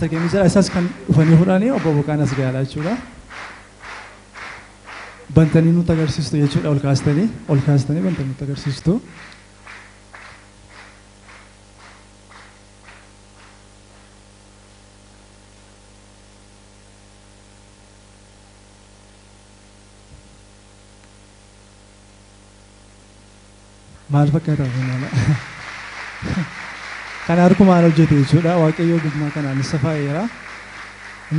Kennuu jira. Isas kan dhufanii fudhanii obbo Boqaan as gahaa jechuudha. Bantanii nutti agarsiistu jechuudha, ol kaastanii bantanii nutti agarsiistu. Maal fakkaata kun? Kana harkumaan hojjete jechuudha. Waaqayyo ogummaa kanaan isa faayeera.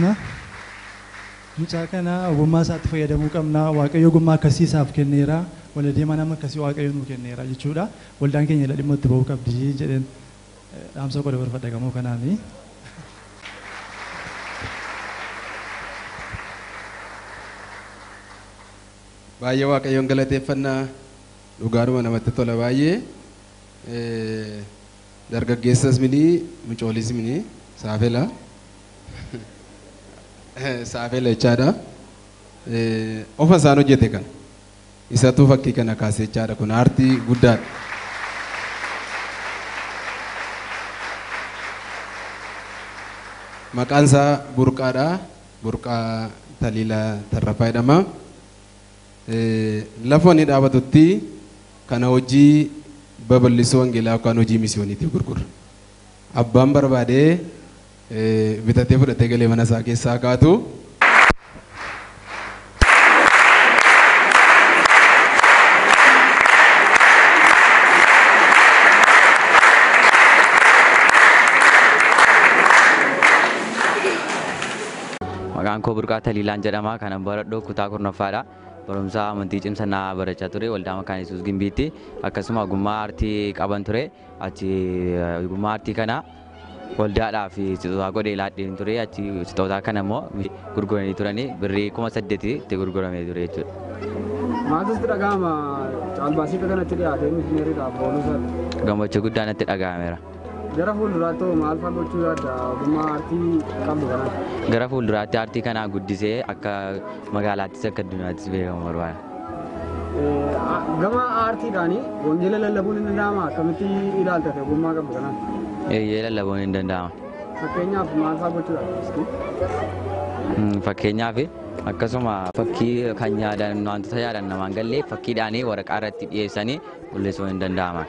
Na mucaa kana ogummaa isaatti fayyadamuu qabna. Waaqayyo ogummaa akkasii isaaf kenneera. Wal deemaa nama akkasii Waaqayyo nuu kenneera jechuudha. Waldaan keenya illee dhimma itti ba'uu qabdi jedheen dhaamsa koo dabarfadha gamoo kanaani. Baay'ee Waaqayyoon galateeffannaa, dhugaadhuma namatti tola baay'ee. Dargaggeessas mini, mucoolis mini, saafela. Saafela jechaadha. Ofa isaan hojjete kana. Isatu fakkii kana kaase jechaadha, kun aartii guddaadha. Maqaan isaa Burqaadha. Burqaa Taliilaa Tarrafaa jedhama. Lafa inni dhaabatutti kana hojii babal'isuu wangeelaa yookaan hojii misiyooniitiif gurgura. Abbaan barbaadee bitatee fudhatee galee mana isaa keessaa kaatu. Maqaan koo Burqaa Taliilaan jedhama. Kanan baradhu kutaa 10ffaadha. Barumsa amantii cimsannaa barachaa ture waldaa Makaana Yesuus Gimbiitti. Akkasuma ogummaa aartii qaban ture. Achi ogummaa aartii kana waldaadhaaf sixootaa godhee laadheen ture. Achi sixootaa kana immoo gurguranii turanii birrii 8000 itti gurguramee ture jechuudha. Maaltu sitti dhaga'ama caalbaasii kanatti dhiyaatee mishineeriidhaaf ooluu isaatti? Gammachuu guddaa natti dhaga'ameera. Gara fuulduraatti hoo maal fa'aa gochuu yaadda ogummaa aartii qabdu kanaan? Gara fuulduraatti aartii kana guddisee akka magaalaattis akka addunyaattis beekamu barbaada. Gama aartiidhaanii wangeela lallabuun hin danda'ama, akkamitti ilaalta ogummaa qabdu kanaan? Eeyyee, lallabuun hin danda'ama. Fakkeenyaaf maal fa'aa gochuudha? Fakkeenyaaf akkasuma fakkii kan yaadan, wantoota yaadan namaan gallee fakkiidhaanii waraqaa irratti dhiyeessanii mul'isuun hin danda'ama.